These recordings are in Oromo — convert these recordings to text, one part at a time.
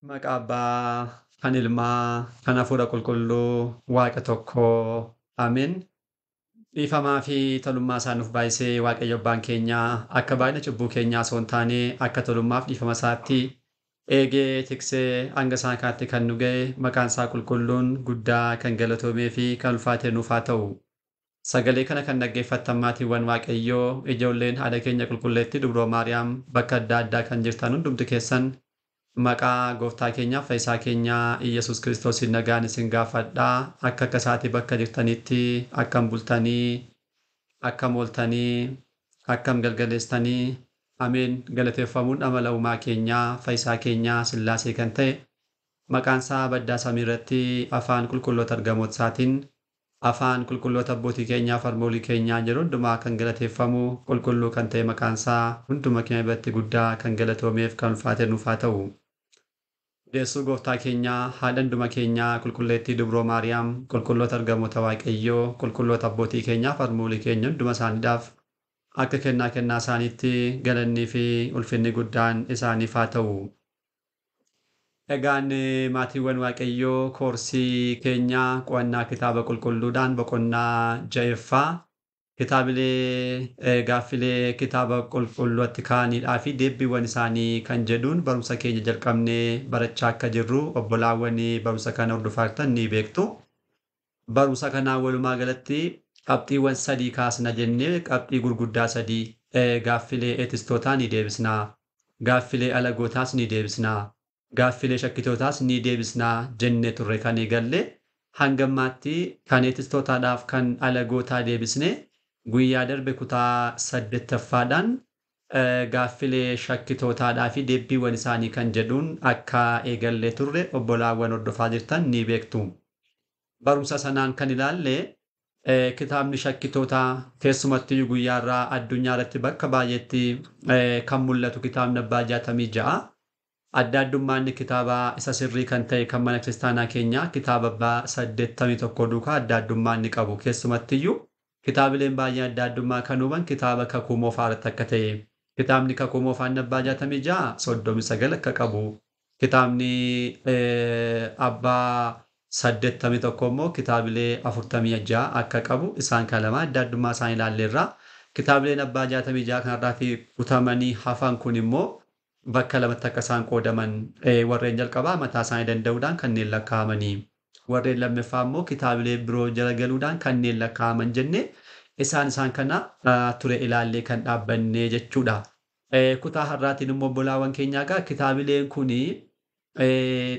Maqaa Abbaa, kan Ilmaa, kan Hafuura Qulqulluu, Waaqa tokkoo. Ameen. Dhiifamaa fi tolummaa isaa nuuf baay'isee Waaqayyo Abbaan keenyaa akka baay'ina cubbuu keenyaa osoo hin taane akka tolummaaf dhiifama isaatti eegee tiksee hanga isaan kanatti kan nu ga'e maqaan isaa qulqulluun guddaa kan galatoomee fi kan ulfaate nuuf haa ta'u. Sagalee kana kan dhaggeeffattan maatiiwwan Waaqayyoo, ijoolleen haadha keenya qulqulleettii Dubroo Maariyaam bakka adda addaa kan jirtan hundumti keessan maqaa gooftaa keenyaaf fayyisaa keenyaa Iyyasuus Kiristoosiin nagaan isin gaafadhaa. Akka akka isaatii bakka jirtanitti akkam bultanii, akkam ooltanii, akkam galgaleessitanii. Ameen. Galateeffamuun amala uumaa keenyaa, fayyisaa keenyaa Sillaasee kan ta'e maqaan isaa baddaa samii irratti afaan qulqulloota ergamoota isaatiin afaan qulqulloota abbootii keenyaa fi harmoolii keenyaa yeroo hundumaa kan galateeffamu qulqulluu kan ta'e maqaan isaa hunduma keenya biratti guddaa kan galatoomeef kan ulfaate nuuf haa ta'u. Deessuu gooftaa keenyaa, haadha hunduma keenyaa, qulqulleettii Dubroo Maariyaam, qulqulloota ergamoota Waaqayyoo, qulqulloota abbootii keenyaa fi harmoolii keenya hunduma isaaniidhaaf akka kennaa kennaa isaaniitti galannii fi ulfinni guddaan isaaniif haa ta'u. Egaan maatiiwwan Waaqayyoo, koorsii keenyaa qo'annaa kitaaba qulqulluudhaan boqonnaa ja'effaa kitaabilee gaaffilee kitaaba qulqulluutti kaa'aniidhaa fi deebbiiwwan isaanii kan jedhuun barumsa keenya jalqabnee barachaa akka jirru obbolaawwan barumsa kana hordofaa jirtan ni beektu. Barumsa kanaan walumaa galatti qabxiiwwan sadii kaasna jennee qabxii gurguddaa sadii gaaffilee eetistootaa ni deebisna, gaaffilee alagootaas ni deebisna, gaaffilee shakkitootaas ni deebisna jennee turre kan eegalle. Hanga ammaatti kan eetistootaadhaaf kan alagootaa deebisne guyyaa darbe kutaa 8ffaadhaan gaaffilee shakkitootaadhaa fi deebbiiwwan isaanii kan jedhuun akka eegallee turre obbolaawwan hordofaa jirtan ni beektu. Barumsa sanaan kan ilaalle kitaabni shakkitootaa keessumattuu guyyaa irraa addunyaa irratti bakka baay'eetti kan mul'atu kitaabni abbaa 66. Adda addummaan kitaaba isa sirrii kan ta'e kan mana kiristaanaa keenyaa kitaaba abbaa 81 duukaa adda addummaan ni qabu. Keessumattiyyuu kitaabileen baay'een adda addummaa kan uuman kitaaba kakuu moofaa irratti akka ta'e, kitaabni kakuu moofaan abbaa 66 39 akka qabu, kitaabni abbaa 81 immoo kitaabilee 46 akka qabu isaan kan lama adda addummaa isaan ilaalleerra. Kitaabileen abbaa 66 kanarraatii kutamanii hafan kun immoo bakka lamatti akka isaan qoodaman, warreen jalqabaa mataa isaanii danda'uudhaan kanneen lakkaa'amanii, warreen lammaffaa immoo kitaabilee biroo jala galuudhaan kanneen lakkaa'aman jennee isaan kana ture ilaallee kan dhaabbanne jechuudha. Kutaa har'aatiin immoo obbolaawwan keenyaa egaa kitaabileen kun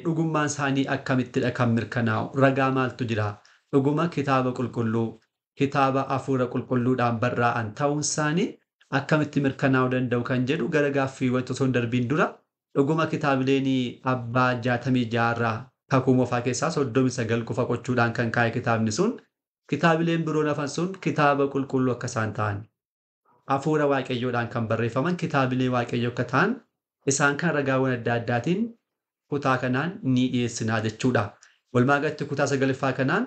dhugummaan isaanii akkamittidha kan mirkanaa'u? Ragaa maaltu jira? Dhuguma kitaaba qulqulluu, kitaaba hafuura qulqulluudhaan barraa'an ta'uun isaanii akkamitti mirkanaa'uu danda'u kan jedhu gara gaaffiiwwan osoo hin darbiin dura dhuguma kitaabileen abbaa 66 irraa kakuu moofaa keessaa 39 qofa qochuudhaan kan kaa'e kitaabni sun, kitaabileen biroon hafan sun kitaaba qulqulluu akka isaan ta'an, hafuura Waaqayyoodhaan kan barreeffaman kitaabilee Waaqayyoo akka ta'an isaan kan ragaawwan adda addaatiin kutaa kanaan ni dhiyeessinaa jechuudha. Walumaa galatti kutaa 9ffaa kanaan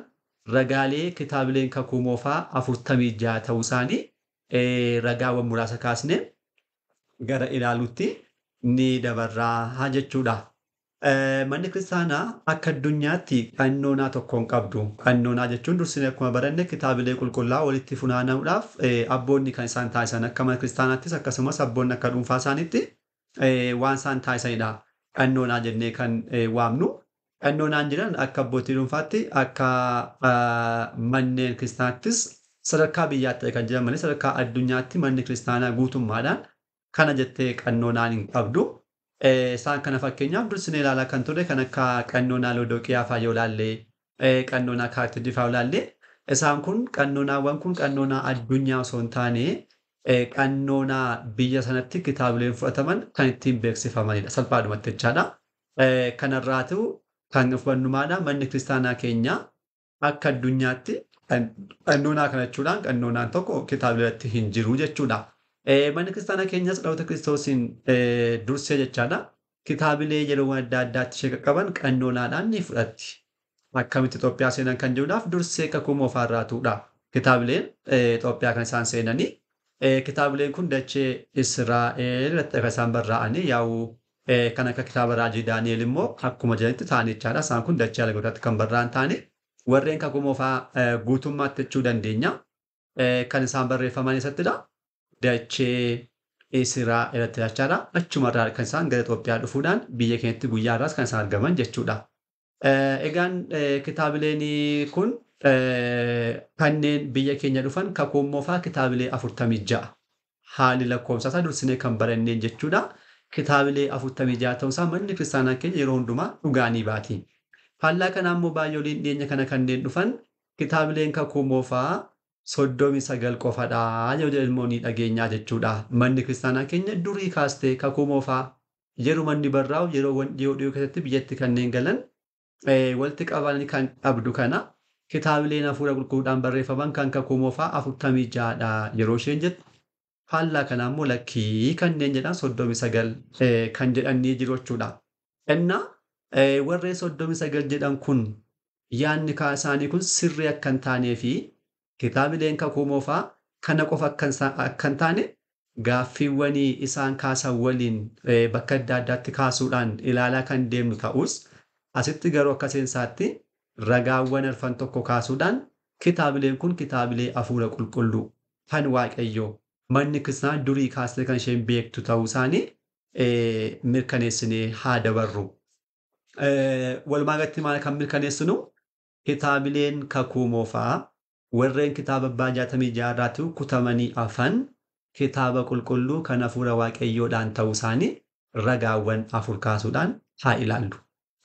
ragaalee kitaabileen kakuu moofaa 46 ta'uu isaanii ragaawwan muraasa kaasnee gara ilaaluutti ni dabarraa jechuudha. Manni kiristaanaa akka addunyaatti qannoonaa tokko hin qabdu. Qannoonaa jechuun dursinee akkuma baranne kitaabilee qulqullaa walitti funaanuudhaaf abboonni kan isaan taasisan akka mana kiristaanaattis akkasumas abboonni akka dhuunfaa isaaniitti waan isaan taasisanidha. Qannoonaa jennee kan waamnu. Qannoonaan jiran akka abbootii dhuunfaatti akka manneen kiristaanaattis sadarkaa biyyaatti kan jiran malee sadarkaa addunyaatti manni kiristaanaa guutummaadhaan kana jettee qannoonaan hin qabdu. Isaan kana fakkeenyaaf dursinee ilaalaa kan turre kan akka qannoonaa Loodoqiyaa fa'aa yoo ilaalle, qannoonaa Kaartidii fa'aa yoo ilaalle, isaan kun qannoonaawwan kun qannoonaa addunyaa osoo hin taane qannoonaa biyya sanatti kitaabileen fudhataman kan ittiin beeksifamanidha. Salphaadhumatti jechaadha. Kanarraatu kan hubannu maadha, manni kiristaanaa keenya akka addunyaatti qannoonaa kana jechuudhaan qannoonaan tokko kitaabilee irratti hin jiru jechuudha. Manni kiristaanaa keenyas dhaloota Kiristoosiin dursee jechaadha. Kitaabilee yeroo adda addaatti ishee qaqqaban qannoonaadhaan ni fudhatti. Akkamitti Itoophiyaa seenan kan jedhuudhaaf dursee kakuu moofaa irraatudha. Kitaabileen Itoophiyaa kan isaan seenanii. Kitaabileen kun dachee Israa'el irratti kan isaan barraa'anii yaa'u Kan akka kitaaba Raajii Daani'el immoo akkuma jiranitti ta'an jechaadha. Isaan kun dachee alagootaatti kan barraa'an ta'ani. Warreen kakuu moofaa guutummaatti jechuu dandeenya. Kan isaan barreeffaman eessattidha? Dachee Israa'elitti jechaadha. Achumarraa kan isaan gara Itoophiyaa dhufuudhaan biyya keenyatti guyyaa har'aas kan isaan argaman jechuudha. Egaan kitaabileen kun kanneen biyya keenya dhufan kakuu moofaa kitaabilee 46 haalli lakkoofsa isaa dursinee kan baranneen jechuudha. Kitaabilee 46 ta'uusaa manni kiristaanaa keenya yeroo hundumaa dhugaa ni baati. Faallaa kanaa immoo baay'ooliin dhiyeenya kana kanneen dhufan kitaabileen kakuu moofaa 39 qofadha yoo jedhan immoo ni dhageenyaa jechuudha. Manni kiristaanaa keenya durii kaastee kakuu moofaa yeroo manni barraa'u yeroo dhiyoo dhiyoo keessatti biyyatti kanneen galan walitti qabanii kan qabdu kana kitaabileen hafuura qulqulluudhaan barreeffaman kan kakuu moofaa 46dha yeroo isheen jettu. Faallaa kanaa immoo lakkii kanneen jedhan 39 kan jedhan ni jiru jechuudha. Innaa warreen 39 jedhan kun yaadni isaanii kun sirrii akka hin taanee fi kitaabileen kakuu moofaa kana qofa akka hin taane gaaffiiwwan isaan kaasan waliin bakka adda addaatti kaasuudhaan ilaalaa kan deemnu ta'us asitti garuu akka seensaatti ragaawwan arfan tokko kaasuudhaan kitaabileen kun kitaabilee hafuura qulqulluu kan Waaqayyoo manni kiristaanaa durii kaastee kan isheen beektu ta'uu isaanii mirkaneessinee haa dabarru. Walumaa galatti maal kan mirkaneessinu kitaabileen kakuu moofaa warreen kitaaba abbaa 66 irraatti kutamanii hafan kitaaba qulqulluu kan hafuura Waaqayyoodhaan ta'uu isaanii ragaawwan afur kaasuudhaan haa ilaallu.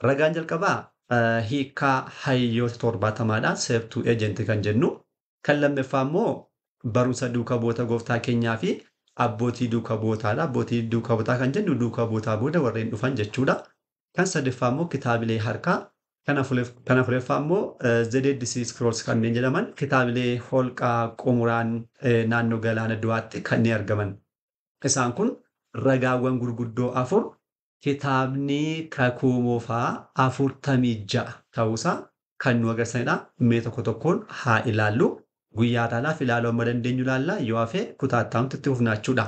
Ragaan jalqabaa hiikkaa hayyoota 70dha. Septuagint kan jennu. Kan lammaffaa immoo barumsa duuka bu'oota gooftaa keenyaa fi abbootii duuka bu'ootaadha. Abbootii duuka bu'ootaa kan jennu duuka bu'ootaa booda warreen dhufan jechuudha. Kan sadaffaa immoo kitaabilee harkaa. Kan afuraffaa immoo The Dead Sea Scrolls kanneen jedhaman kitaabilee holqaa Qumraan naannoo galaana du'aatti kanneen argaman. Isaan kun ragaawwan gurguddoo afur kitaabni kakuu moofaa 46 ta'uusaa kan nu agarsiisanidha. Mee tokko tokkoon haa ilaallu. Guyyaa har'aadhaaf ilaaluu amma dandeenyu ilaalla. Yoo hafe kutaa itti aanutti itti fufna jechuudha.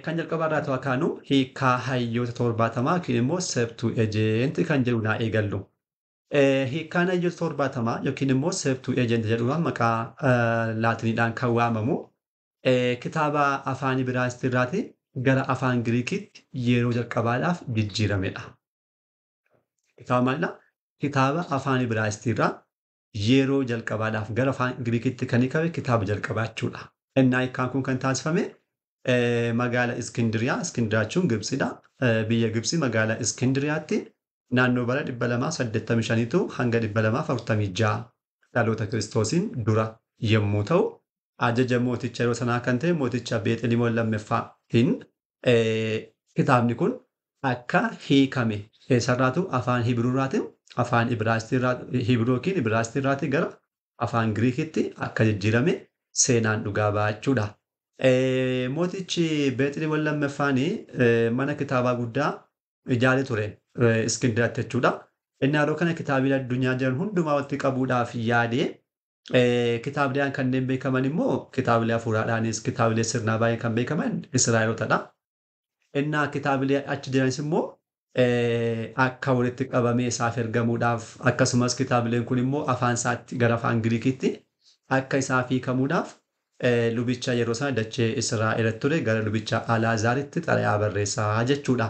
Kan jalqabaa irraa ta'u akaanu hiikkaa hayyoota 70 yookiin immoo Septuagint kan jedhu naa eegallu. Hiikkaan hayyoota 70 yookiin immoo Septuagint jedhuudhaan maqaa laatiniidhaan kan waamamu kitaaba afaan Ibraayisxii irraati gara afaan Giriikiitti yeroo jalqabaadhaaf jijjiiramedha. Kitaaba maalidha? Kitaaba afaan Ibraayisxii irraa yeroo jalqabaadhaaf gara afaan Giriikiitti kan hiikame kitaaba jalqabaa jechuudha. Innaa hiikkaan kun kan taasifame magaala Iskindiriyaa, Iskindiriyaa jechuun Gibxiidha. Biyya Gibxii magaala Iskindiriyaatti naannoo bara 285 hanga 246 dhaloota Kiristoosiin dura yommuu ta'u, ajaja mooticha yeroo sanaa kan ta'e mooticha Beexelimoon lammaffaatiin kitaabni kun akka hiikame eessarraatu afaan Hibiruurraatiin afaan Hibiruu yookiin Ibraayisxii irraatii gara afaan Giriikitti akka jijjiirame seenaan dhugaa ba'a jechuudha. Mootichi Beexelimoon lammaffaan mana kitaabaa guddaa ijaaree ture Iskindiriyaatti jechuudha. Inni yeroo kana kitaabilee addunyaa jiran hundumaa walitti qabuudhaaf yaadee kitaabileen kanneen beekaman immoo kitaabilee hafuuraadhaanis kitaabilee sirnaa baay'ee kan beekaman Israa'elootadha. Innaa kitaabilee achi jiranis immoo akka walitti qabamee isaaf ergamuudhaaf akkasumas kitaabileen kun immoo afaan isaatti gara afaan Giriikitti akka isaaf hiikamuudhaaf lubicha yeroo sana dachee Israa'elitti ture gara lubicha Alaazaaritti xalayaa barreessaa jechuudha.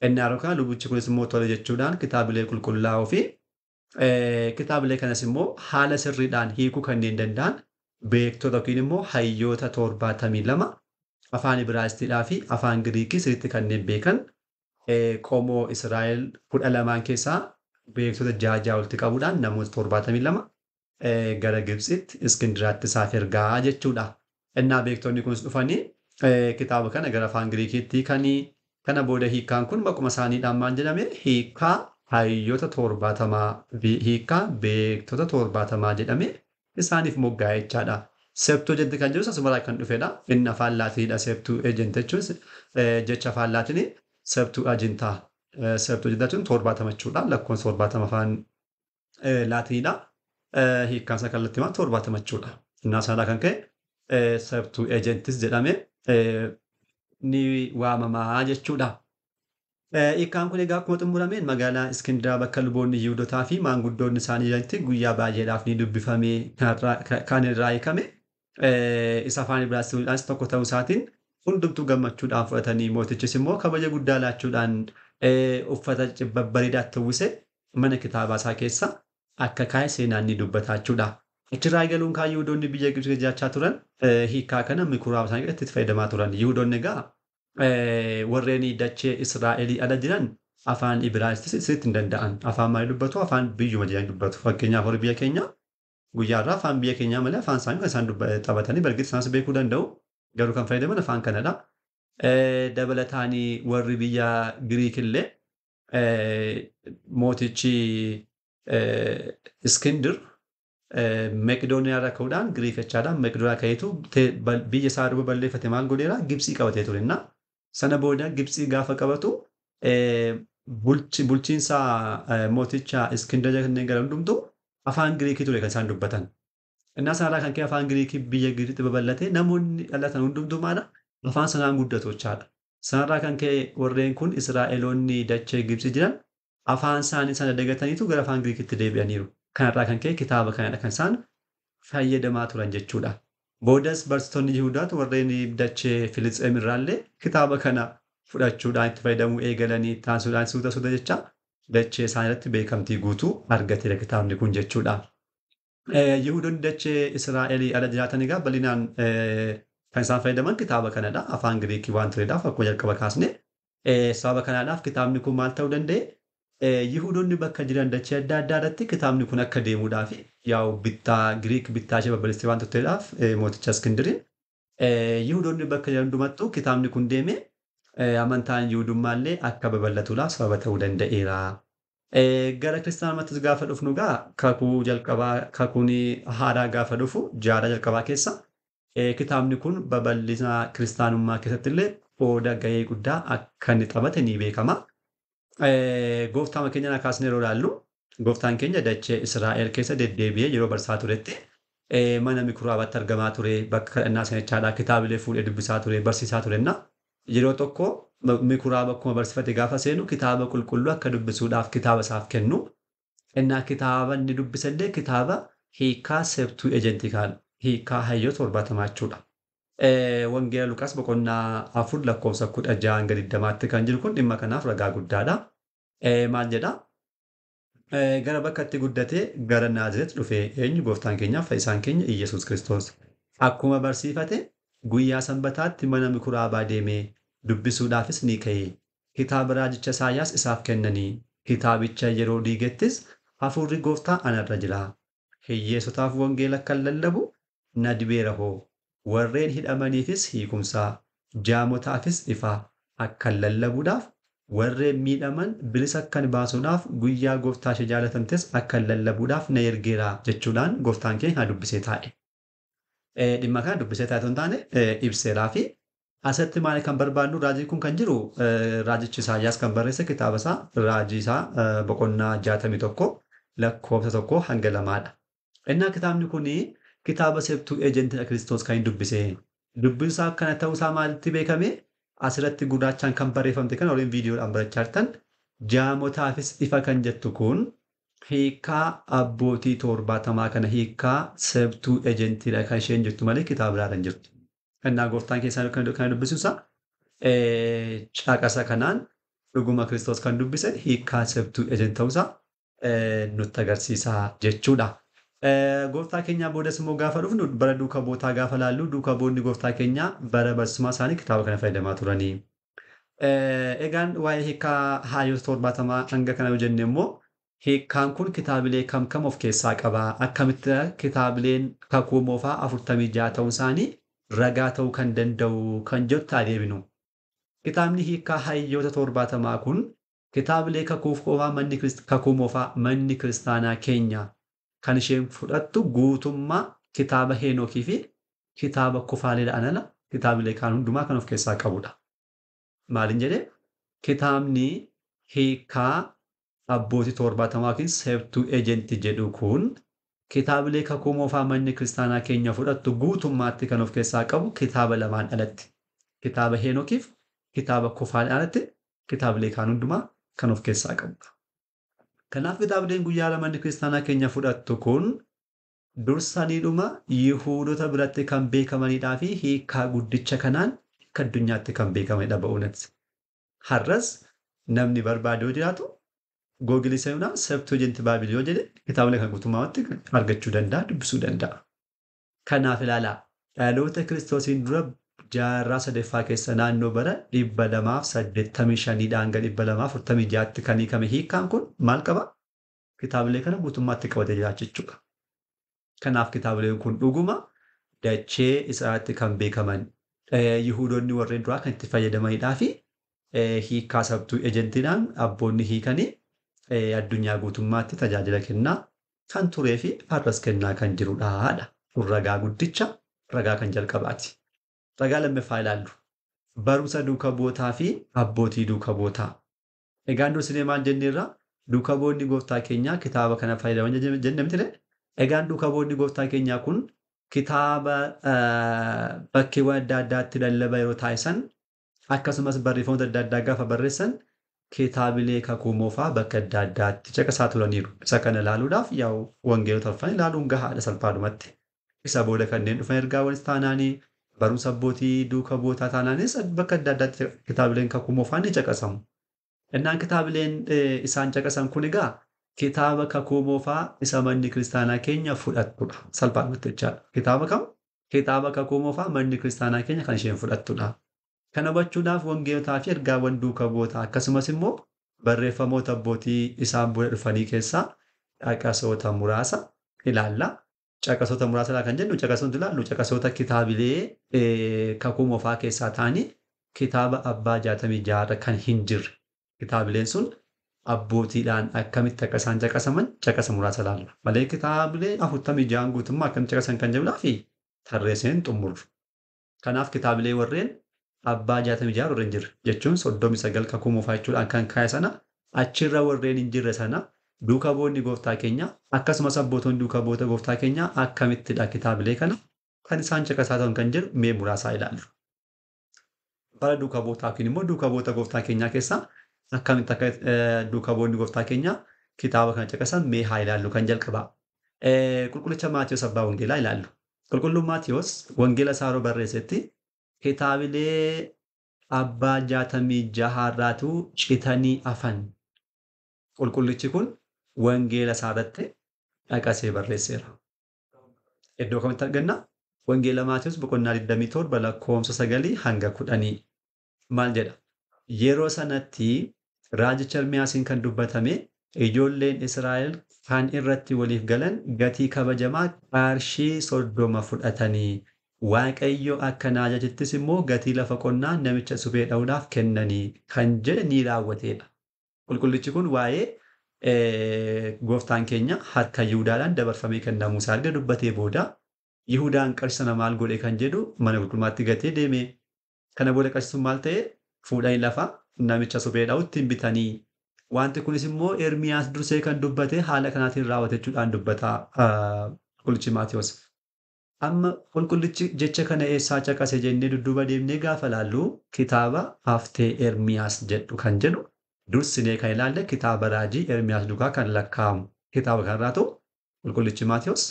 Inni yeroo kana lubichi kunis immoo tole jechuudhaan kitaabilee qulqullaa'oo fi kitaabilee kanas immoo haala sirriidhaan hiikuu kanneen danda'an beektota yookiin immoo hayyoota 72 afaan Ibraayisxiidhaa fi afaan Giriikii sirriitti kanneen beekan qomoo Israa'el 12 keessaa beektota 6 walitti qabuudhaan namoota 72 gara Gibxitti Iskindiraatti isaaf ergaa jechuudha. Innaa beektonni kunis dhufanii kitaaba kana gara afaan Giriikiitti hiikanii kana booda hiikkaan kun maquma isaaniidhaan maal jedhame hiikkaa hayyoota 70 hiikkaa beektota 70 jedhame isaaniif moggaa'e jechaadha. Septuagint kan jedhu asumarraa kan dhufedha. Inni afaan Laatiniidha. Septuagint jechuun jecha afaan Laatinii Septuaginta. Septuaginta jechuun 70 jechuudha. Lakkoofsa 70 afaan Laatiniidha. Hiikkaan isaa kallattii maal 70 jechuudha. Innaa sanarraa kan ka'e Septuagintis jedhame ni waamamaa jechuudha. Hiikkaan kun egaa akkuma xumurameen magaalaa Iskindiraa bakka luboonni Yihuudotaa fi maanguddoonni isaanii jiranitti guyyaa baay'eedhaaf ni dubbifame kan irraa hiikame. Isa afaan Ibraayisxiidhaanis tokko ta'uu isaatiin hundumtuu gammachuudhaan fudhatanii mootichis immoo kabaja guddaa laachuudhaan uffata babbareedaatti uwwise mana kitaabaa isaa keessa akka kaa'e seenaan ni dubbata jechuudha. Achirraa eegaluun kaan Yihuudoonni biyya Gibxi jiraachaa turan hiikkaa kana mikuraaba isaanii keessatti itti fayyadamaa turan. Yihuudoonni egaa warreen dachee Israa'elii ala jiran afaan Ibraayisxis sirriitti hin danda'an. Afaan maalii dubbatu? Afaan biyyuma jiran dubbatu. Fakkeenyaaf warri biyya keenyaa guyyaa irraa afaan biyya keenyaa malee afaan isaanii kan isaan taphatanii bargeetti isaanis beekuu danda'u. Garuu kan fayyadaman afaan kanadha. Dabalataanii warri biyya Giriik illee mootichi Iskindir Meqdooniyaa irraa ka'uudhaan Giriik jechaadhaan Meqdooniyaa ka'eetu biyya isaa duuba balleeffate maal godheera Gibxii qabatee ture. Sana booda Gibxii gaafa qabatu bulchiinsa mooticha Iskindir kanneen gara hundumtuu afaan Giriikii ture kan isaan dubbatan. Innaa sanarraa kan ka'e afaan Giriikii biyya Giriikitti babal'ate namoonni dhalatan hundumtuu maala afaan sanaan guddatu jechaadha. Sanarraa kan ka'e warreen kun Israa'eloonni dachee Gibxii jiran afaan isaanii sana dagataniitu gara afaan Giriikitti deebi'aniiru. Kanarraa kan ka'e kitaaba kanadha kan isaan fayyadamaa turan jechuudha. Boodas barsiisonni Yihudaatu warreen dachee Filisxeem irraallee kitaaba kana fudhachuudhaan itti fayyadamuu eegalanii taasisuudhaan suuta suuta jecha dachee isaanii irratti beekamtii guutuu argateera kitaabni kun jechuudha. Yihudoonni dachee Israa'elii ala jiraatan egaa bal'inaan kan isaan fayyadaman kitaaba kanadha. Afaan Giriikii waan turedhaaf akkuma jalqaba kaasne. Sababa kanaadhaaf kitaabni kun maal ta'uu danda'e? Yihudoonni bakka jiran dachee adda addaa irratti kitaabni kun akka deemuudhaaf yaa'u bittaa Giriik bittaa ishee babal'istee waan turteedhaaf mooticha Iskindiriin Yihudoonni bakka jiran hundumattuu kitaabni kun deeme amantaan Yihudummaallee akka babal'atuudhaaf sababa ta'uu danda'eera. Gara kiristaanummaattis gaafa dhufnu egaa kakuu jalqabaa kakuun haaraa gaafa dhufu jaarraa jalqabaa keessa kitaabni kun babal'ina kiristaanummaa keessatti illee qooda gahee guddaa akka inni taphate ni beekama. Gooftaan keenya kaasnee yeroo ilaallu gooftaan keenya dachee Israa'el keessa deddeebi'ee yeroo barsaa turetti mana mikuraabaatti argamaa ture bakka kadhannaa sanichaadhaa kitaabilee fuudhee dubbisaa ture barsiisaa turenna. Yeroo tokko mikuraaba akkuma barsiifate gaafa seenu kitaaba qulqulluu akka dubbisuudhaaf kitaaba isaaf kennu. Innaa kitaaba inni dubbisallee kitaaba hiikaa Septuu Ejentii kan hiikaa hayyoota 70 jechuudha. Wangeela Luqaas boqonnaa 4 lakkoofsa 16 hanga 20tti kan jiru kun dhimma kanaaf ragaa guddaadha. Maal jedhaa? Gara bakka itti guddatee gara Naazireet dhufee eenyu gooftaan keenyaaf fayyisaan keenya Iyyasuus Kiristoos. Akkuma barsiifate guyyaa sanbataatti mana mikuraabaa deemee dubbisuudhaafis ni ka'e. Kitaaba raajicha Isaayyaas isaaf kennanii kitaabicha yeroo diigettis hafuurri gooftaa anarra jira. Hiyyeessotaaf wangeela kan lallabu na dibeera hoo. Warreen hidhamaniifis hiikumsaa, jaamotaafis ifa akkan lallabuudhaaf warreen miidhaman bilisa akkan baasuudhaaf guyyaa gooftaa ishee jaalatamtes akkan lallabuudhaaf na ergeera jechuudhaan gooftaan keenya dubbisee taa'e. Dhimma kana dubbisee taa'e otoo hin taane ibseeraa fi asirratti maali kan barbaadnu raajii kun kan jiru raajichi Isaayyaas kan barreesse kitaaba isaa raajii isaa boqonnaa 61 lakkoofsa 1 hanga 2dha. Innaa kitaabni kun kitaaba Septuu Eejentiidha Kiristoos kan hin dubbise. Dubbisuun isaa akkana ta'uu isaa maalitti beekame? Asirratti gurraachaan kan barreeffamte kan waliin viidiyoodhaan barachaa jirtan jaamotaafis ifa kan jettu kun hiikaa abbootii 70 kana hiikaa Septuu Eejentiidha kan isheen jirtu malee kitaaba biraadha hin jirtu. Innaa gooftaan keessaa kan dubbisuun isaa caqasa kanaan dhuguma Kiristoos kan dubbise hiikaa Septuu Eejent ta'uusaa nutti agarsiisa jechuudha. Gooftaa keenyaa boodas immoo gaafa dhufnu bara duuka bootaa gaafa laallu duuka boonni gooftaa keenyaa bara barsiisummaa isaanii kitaaba kana fayyadamaa turanii. Egaan waa'ee hiikaa hayyoota 70 hanga kana yoo jenne immoo hiikkaan kun kitaabilee kam kam of keessaa qaba? Akkamitti kitaabileen kakuu moofaa 46 ta'uun isaanii ragaa ta'uu kan danda'u kan jettu haa deebinu. Kitaabni hiikaa hayyoota 70 kun kitaabilee kakuu moofaa manni kiristaanaa keenya kan isheen fudhattu guutummaa kitaaba Heenokii fi kitaaba Kufaaleedhaan ala kitaabilee kaan hundumaa kan of keessaa qabudha. Maaliin jedhee? Kitaabni hiikaa abbootii 70 yookiin Septuu Ejentii jedhu kun kitaabilee kakuu moofaa manni kiristaanaa keenya fudhattu guutummaatti kan of keessaa qabu kitaaba lamaan alatti. Kitaaba Heenokiif kitaaba Kufaaleedhaan alatti kitaabilee kaan hundumaa kan of keessaa qabudha. Kanaaf kitaabileen guyyaa manni kiristaanaa keenya fudhattu kun dursaniidhuma Yihuudota biratti kan beekamanidhaa fi hiikaa guddicha kanaan akka addunyaatti kan beekamanidha ba'uunatti. Har'as namni barbaade yoo jiraatu Googilii seenuudhaan Septuagint Bible yoo jedhe kitaabilee kan guutummaatti argachuu danda'a, dubbisuu danda'a. Kanaaf ilaalaa dhaloota Kiristoosiin dura jaarraa sadaffaa keessa naannoo bara 285 hanga 246tti kan hiikame hiikkaan kun maal qaba? Kitaabilee kana guutummaatti qabatee jira jechuudha. Kanaaf kitaabileen kun dhuguma dachee isaatti kan beekaman Yihuudoonni warreen duraa kan itti fayyadamanidhaa fi hiikkaa Septuagintidhaan abboonni hiikanii addunyaa guutummaatti tajaajila kennaa kan turee fi har'as kennaa kan jirudha. Kun ragaa guddicha, ragaa kan jalqabaati. Ragaa lammaffaa ilaallu. Barumsa duuka bu'ootaa fi abbootii duuka bu'ootaa. Egaan dursinee maal jenneerra? Duuka bu'oonni gooftaa keenyaa kitaaba kana fayyadaman jenne miti. Egaan duuka bu'oonni gooftaa keenyaa kun kitaaba bakkeewwan adda addaatti lallaba yeroo taasisan akkasumas barreeffamoota adda addaa gaafa barreessan kitaabilee kakuu moofaa bakka adda addaatti caqasaa turaniiru. Isa kana ilaaluudhaaf yaa'u wangeelota arfan ilaaluun gahaadha salphaadhumatti. Isa booda kanneen dhufan ergaawwanis taanaanii barumsa abbootii duuka bu'ootaa taanaanis bakka adda addaatti kitaabileen kakuu moofaa ni caqasamu. Innaan kitaabileen isaan caqasan kun egaa kitaaba kakuu moofaa isa manni kiristaanaa keenya fudhattudha. Salphaadhumatti jechaadha. Kitaaba kam? Kitaaba kakuu moofaa manni kiristaanaa keenya kan isheen fudhattudha. Kana hubachuudhaaf wangeelotaa fi ergaawwan duuka bu'ootaa akkasumas immoo barreeffamoota abbootii isaan booda dhufanii keessaa caqasoota muraasa ilaalla. Caqasoota muraasa kan jennu caqasoota ilaallu caqasoota kitaabilee kakuu moofaa keessaa ta'anii kitaaba abbaa 66 kan hin jirre. Kitaabileen sun abbootiidhaan akkamitti akka isaan caqasaman caqasa muraasa ilaalla. Malee kitaabilee 46 guutummaa akkamitti caqasan kan jedhudhaa fi tarreesseen xumurru. Kanaaf kitaabilee warreen abbaa 66 warreen jirre jechuun 39 kakuu moofaa jechuudhaan kan kaa'e sana achirra warreen hin jirre sana duuka bu'oonni gooftaa keenya akkasumas abbootonni duuka bu'oota gooftaa keenya akkamittidha kitaabilee kana kan isaan caqasaa ta'an kan jedhu mee muraasaa ilaallu. Bara duuka bu'ootaa yookiin immoo duuka bu'oota gooftaa keenyaa keessaa akkamitti akka duuka bu'oonni gooftaa keenyaa kitaaba kana caqasan mee haa ilaallu kan jalqabaa. Qulqullicha Maatiyos abbaa wangeelaa ilaallu. Qulqulluun Maatiyos wangeela isaa yeroo barreessetti kitaabilee abbaa 66 irraatu citanii hafan. Qulqullichi kun wangeela isaa irratti dhaqasee barreesseera. Iddoo kamitti arganna? Wangeela Maatiyos boqonnaa 27 lakkoofsa 9 hanga 10 maal jedha? Yeroo sanatti raajicha Ermiyaasiin kan dubbatame ijoolleen Israa'el kan irratti waliif galan gatii kabajamaa qarshii 30 fudhatanii Waaqayyo akka na ajajettis immoo gatii lafa qonnaa namicha suphee dha'uudhaaf kennanii kan jedhe ni raawwateedha. Qulqullichi kun waa'ee gooftaan keenya harka Yihudaadhaan dabarfamee kennamuu isaa erga dubbatee booda Yihudaan qarshii sana maal godhe kan jedhu mana qulqullummaatti gatee deeme. Kana booda qarshii sun maal ta'e? Fuudhanii lafa namicha suphee dha'utti hin bitanii. Wanti kunis immoo Ermiyaas dursee kan dubbate haala kanaatiin raawwate jechuudhaan dubbata qulqullichi Maatiyos. Amma qulqullichi jecha kana eessaa caqase jennee dudduuba deemnee gaafa laallu kitaaba haftee Ermiyaas jedhu kan jedhu dursinee kan ilaalle kitaaba raajii Ermiyaas duukaa kan lakkaa'amu kitaaba kanarraa ta'u qulqullichi Maatiyos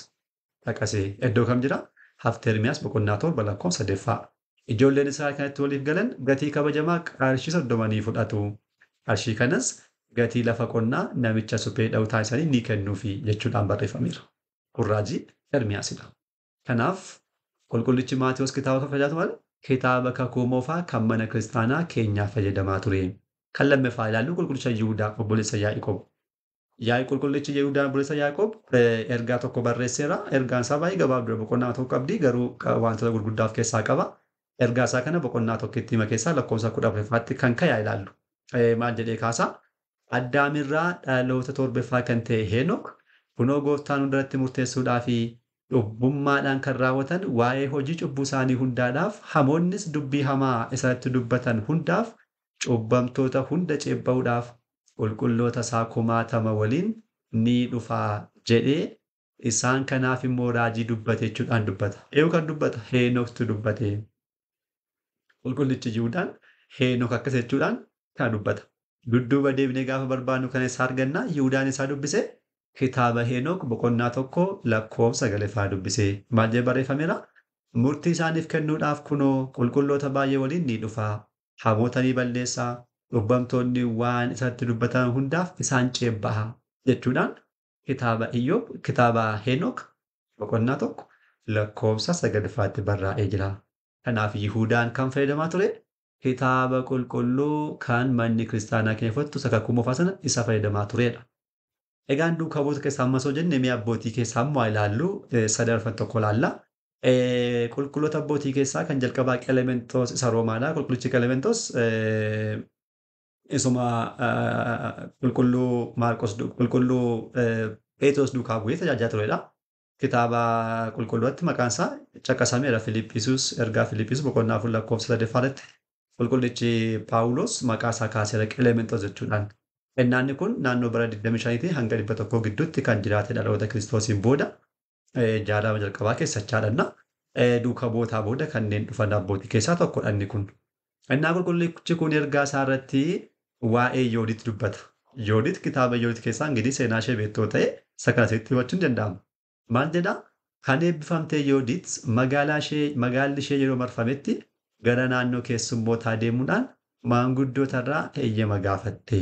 caqase. Iddoo kam jira? Haftee Ermiyaas boqonnaa 7 lakkoofsa 8. Ijoolleen Israa'el kanatti waliif galan gatii kabajamaa qarshii 30 fudhatu. Qarshii kanas gatii lafa qonnaa namicha suphee dha'u taasisanii ni kennuufi jechuudhaan barreeffameera. Kun raajii Ermiyaasidha. Kanaaf qulqullichi Maatiyos kitaaba kan fayyadamu maal? Kitaaba kakuu moofaa kan mana kiristaanaa keenyaa fayyadamaa ture. Kan lammaffaa ilaallu qulqullicha Yihudaa obboleessa Yaaqoob. Qulqullichi Yihudaa obboleessa Yaaqoob ergaa tokko barreesseera. Ergaan isaa baay'ee gabaabduudha. Boqonnaa tokko qabdi garuu wantoota gurguddaa of keessaa qaba. Ergaa isaa kana boqonnaa tokkotti hima keessaa lakkoofsa 14ffaatti kan ka'e ilaallu. Maal jedhee kaasaa? Addaamirraa dhaloota 7ffaa kan ta'e Heenok kunoo gooftaan hundarratti murteessuudhaa fi cubbummaadhaan kan raawwatan waa'ee hojii cubbuu isaanii hundaadhaaf hamoonnis dubbii hamaa isatti dubbatan hundaaf cubbamtoota hunda ceebba'uudhaaf qulqulloota isaa kumaatama waliin ni dhufaa jedhee isaan kanaaf immoo raajii dubbate jechuudhaan dubbata. Eenyu kan dubbata? Heenoktu dubbate. Qulqullichi Yihuudaan Heenok akkas jechuudhaan Kana dubbata. Dudduuba deebinee gaafa barbaannu kan isaa arganna. Yihudaan isaa dubbise kitaaba Henook boqonnaa 1 lakkoofsa 9 dubbise. Maal jedhee barreeffameera? Murtii isaaniif kennuudhaaf kunoo qulqulloota baay'ee waliin ni dhufa. Hamoota ni balleessa. Cubbamtoonni waan isatti dubbatan hundaaf isaan ceebba'a jechuudhaan kitaaba Iyyoob, kitaaba Henook boqonnaa 1 lakkoofsa 9 barraa'ee jira. Kanaaf Yihudaan kan fayyadamaa ture kitaaba qulqulluu kan manni kiristaanaa keenya fudhattu isa kakuu moofaa sana isa fayyadamaa turedha. Egaan duukaa buutota keessaa ammas yoo jenne mee abbootii keessaa ammoo haa ilaallu, sadarfan tokko ilaalla. Qulqulloota abbootii keessaa kan jalqabaa Qelementoos isa Roomaadha. Qulqullichi Qelementoos isuma qulqulluu Maarqos, qulqulluu Pheexiroos duukaa bu'ee tajaajilaa turedha. Kitaaba qulqulluutti maqaan isaa caqasameera. Filiphisius, ergaa Filiphisius boqonnaa 4 lakkoofsa 3 irratti qulqullichi Phaawulos maqaa isaa kaaseera Qelementoos jechuudhaan. Innaanni kun naannoo bara 25 hanga 100 gidduutti kan jiraate dhaloota Kiristoosiin booda jaarraa jalqabaa keessachaadha. Duuka bootaa booda kanneen dhufan abbootii keessaa tokkodha inni kun. Innaa qulqullichi kun ergaa isaa irratti waa'ee Yoodit dubbata. Yoodit kitaaba Yoodit keessaa ingirii seenaa ishee beektoo ta'e isa kana sirriitti hubachuun danda'ama. Maal jedhaa? Kan eebbifamte Yoodit magaalli ishee yeroo marfametti gara naannoo keessummootaa deemuudhaan maanguddootarraa heeyyama gaafatte.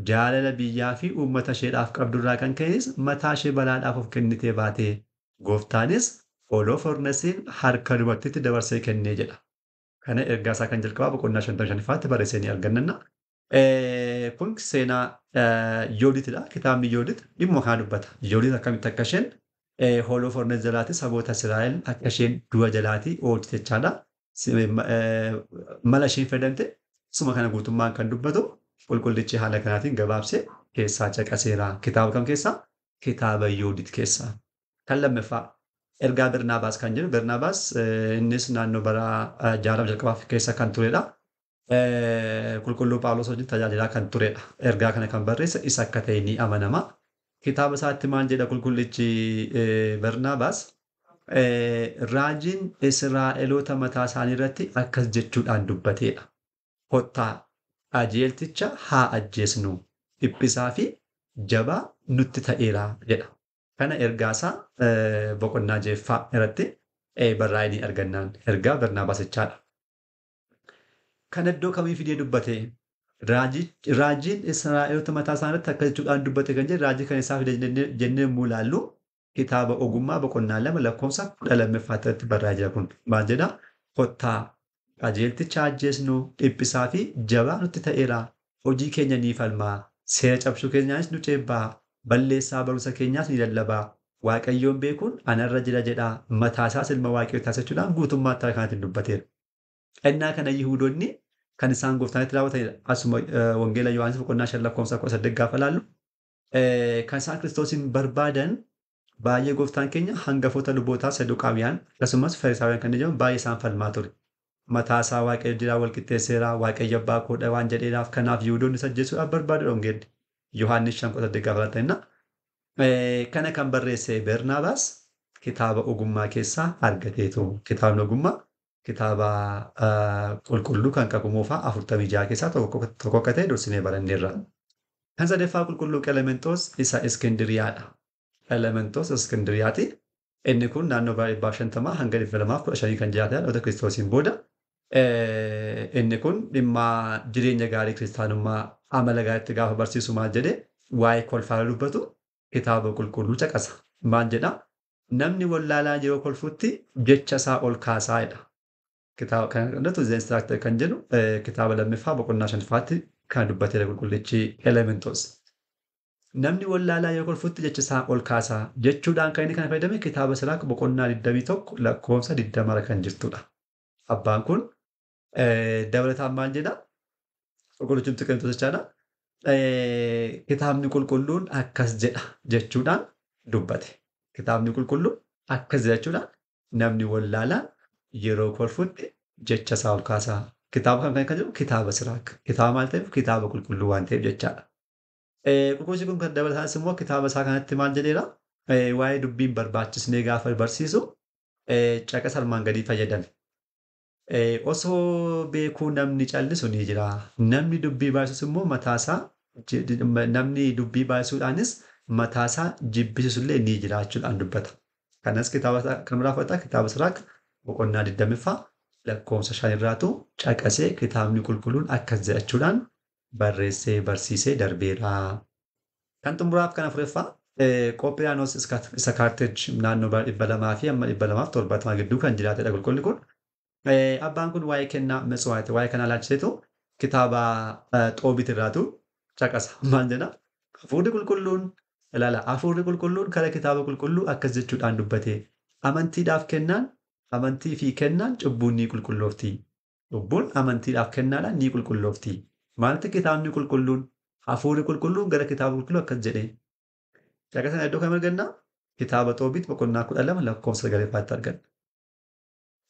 Jaalala biyyaa fi uummata isheedhaaf qabdurraa kan ka'es mataa ishee balaadhaaf of kennitee baate. Gooftaanis Holofornesiin harka dubartiitti dabarsee kennee jedha. Kana ergaa isaa kan jalqabaa boqonnaa 55ffaatti barreessee ni arganna. Kun seenaa Yooditidha. Kitaabni Yoodit dhimma kana dubbata. Yoodit akkamitti akka isheen Holofornes jalaatti saboota Israa'el akka isheen du'a jalaatii oolchite jechaadha. Mala isheen fayyadamte suma kana guutummaan kan dubbatu qulqullichi haala kanaatiin gabaabsee keessaa caqaseera. Kitaaba kam keessaa? Kitaaba Yoodit keessaa. Kan lammaffaa ergaa Bernabaas kan jedhu Bernabaas innis naannoo bara jaarraa jalqabaa keessa kan turedha. Qulqulluu Phaawulos wajjin tajaajilaa kan turedha. Ergaa kana kan barreesse isa akka ta'e ni amanama. Kitaaba isaatti maal jedha qulqullichi Bernabaas? Raajiin Israa'eloota mataa isaanii irratti akkas jechuudhaan dubbateedha. Kottaa qajeelticha haa ajjeesnu, dhiphisaa fi jabaa nutti ta'eera jedha. Kana ergaa isaa boqonnaa 6ffaa irratti barraa'ee ni argannaan ergaa Bernabaas jechaadha. Kan iddoo kamii fidee dubbate? Raajiin Israa'eloota mataa isaanii irratti akkas jechuudhaan dubbate kan jedhu raajii kan isaa fide jennee yommuu ilaallu kitaaba ogummaa boqonnaa 2 lakkoofsa 12 irratti barraa'ee jira kun. Maal jedhaa? Kottaa qajeelticha ajjeesnu, dhiphisaa fi jabaa nutti ta'eera. Hojii keenya ni falmaa, seera cabsuu keenyaanis nu ceebbaa, balleessaa barumsa keenyaas ni lallabaa. Waaqayyoon beekuun anarra jira jedhaa, mataa isaas ilma Waaqayyoo taasifachuudhaan guutummaatti haala kanaatiin dubbateera. Innaa kana Yihuudoonni kan isaan gooftaanitti raawwatanidha. Asuma Wangeela Yohaannis boqonnaa 5 lakkoofsa 18 gaafa ilaallu kan isaan Kiristoosiin barbaadan baay'ee gooftaan keenya hangafoota lubootaa Saduqaawiyaan akkasumas Farisaawiyaan kan jedhaman baay'ee isaan falmaa ture. Mataa isaa Waaqayyo jiraa wal qixxeesseera, Waaqayyo abbaa koodha waan jedheeraaf kanaaf Yihuudoonni isa ajjeesuudhaaf barbaadu Wangeelli. Yohaannis 5:18 gaafa ilaaltanidha. Kana kan barreesse Bernabaas kitaaba ogummaa keessaa argateetu. Kitaabni ogummaa kitaaba qulqulluu kan kakuu moofaa 46 keessaa tokko akka ta'e dursinee baranneerra. Kan sadaffaa qulqulluu Qelementoos isa Iskindiriyaadha. Qelementoos Iskindiriyaati. Inni kun naannoo bara 150 hanga 215 kan jiraatedha dhaloota Kiristoosiin booda. Inni kun dhimma jireenya gaarii kiristaanummaa amala gaariitti gaafa barsiisu maal jedhee waa'ee kolfaa dubbatu kitaaba qulqulluu caqasa. Maal jedhaa? Namni wallaalaa yeroo kolfutti jecha isaa ol kaasaa jedha. Kitaaba kana irratti The Instructor kan jedhu kitaaba lammaffaa boqonnaa 5ffaatti kan dubbateera qulqullichi Elementoos. Namni wallaalaa yeroo kolfutti jecha isaa ol kaasaa jechuudhaan kan inni kana fayyadame kitaaba Siraak boqonnaa 21 lakkoofsa 20 kan jirtudha. Abbaan kun dabalataan maal jedhaa? Qulqullichi Qilxuu jechaadha. Kitaabni qulqulluun akkas jedha jechuudhaan dubbate. Kitaabni qulqulluun akkas jedha jechuudhaan namni wallaalaan yeroo kolfutti jecha isaa ol kaasaa. Kitaaba kan jedhu kitaaba Siraak. Kitaaba maal ta'eef? Kitaaba qulqulluu waan ta'eef jechaadha. Qulqullichi kun kan dabalataanis immoo kitaaba isaa kanatti maal jedheera? Waa'ee dubbiin barbaachisnee gaafa barsiisu caqasa armaan gadii fayyadame. Osoo beekuu namni callisu ni jira. Namni dubbii baay'isus immoo mataasaa namni dubbii baay'isuudhaanis mataasaa jibbisiisu illee ni jira jechuudhaan dubbata. Kanas kitaaba kan biraa fudhata kitaaba Siraak boqonnaa 20ffaa lakkoofsa 5 irraatu caqasee kitaabni qulqulluun akkas jedhachuudhaan barreessee barsiisee darbeera. Kan xumuraaf kan afuraffaa Qophiyaanos isa Kaarteej naannoo bara 200 fi amma 270 gidduu kan jiraatedha qulqulli kun. Abbaan kun waa'ee kennaa Metswaati waa'ee kanaa ilaalchiseetu kitaaba Xoobit irraatu caqasa. Maal jedha? Hafuurri qulqulluun ilaala hafuurri qulqulluun kara kitaaba qulqulluu akkas jechuudhaan dubbate. Amantiidhaaf kennaan amantii fi kennaan cubbuun ni qulqulloofti. Cubbuun amantiidhaaf kennaadhaan ni qulqulloofti. Maalti kitaabni qulqulluun hafuurri qulqulluun gara kitaaba qulqulluu akkas jedhe. Caqasa iddoo kam arganna? Kitaaba Xoobit boqonnaa 12 lakkoofsa 9ffaatti arganna.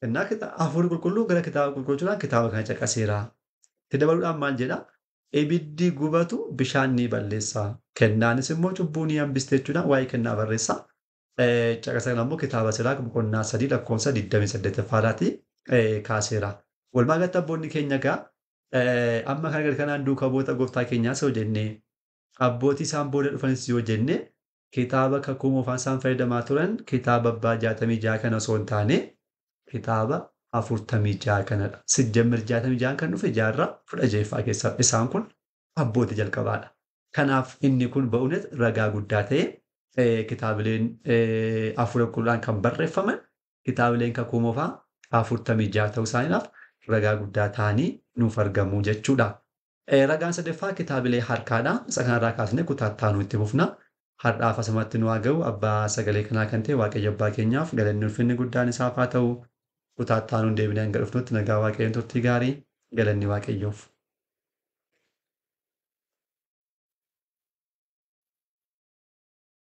Innaa hafuurri qulqulluu gara kitaaba qulqulluudhaan kitaaba kana caqaseera. Itti dabaluudhaan maal jedha? Ibiddi gubatu bishaan ni balleessa. Kennaanis immoo cubbuu ni hambiste jechuudhaan waa'ee kennaa barreessa. Caqasa kana immoo kitaaba Siraak boqonnaa 3 lakkoofsa 28ffaadhaati kaaseera. Walumaa galatti abboonni keenya egaa amma kana gadi kanaan duuka bu'oota gooftaa keenyaas yoo jenne abbootii isaan booda dhufanis yoo jenne kitaaba kakuu moofaan isaan fayyadamaa turan kitaaba abbaa 66 kana osoo hin taane kitaaba 46 kanadha. Sijjammir 66 kan dhufe jaarraa 16ffaa keessa isaan kun abbootii jalqabaadha. Kanaaf inni kun ba'uunet ragaa guddaa ta'e kitaabileen hafuura qulqulluudhaan kan barreeffaman kitaabileen kakuu moofaa 46 ta'uu isaaniidhaaf ragaa guddaa ta'anii nuuf argamu jechuudha. Ragaan sadaffaa kitaabilee harkaadha. Isa kanarraa kaasnee kutaa itti aanu itti fufna. Har'aaf asumatti nu haa ga'u. Abbaa sagalee kanaa kan ta'e Waaqayyo abbaa keenyaaf galanni ulfinni guddaan isaaf haa ta'u. Kutaa itti aanuun deebinee hanga dhufnutti nagaa Waaqayyoon turtii gaarii galanni Waaqayyoof.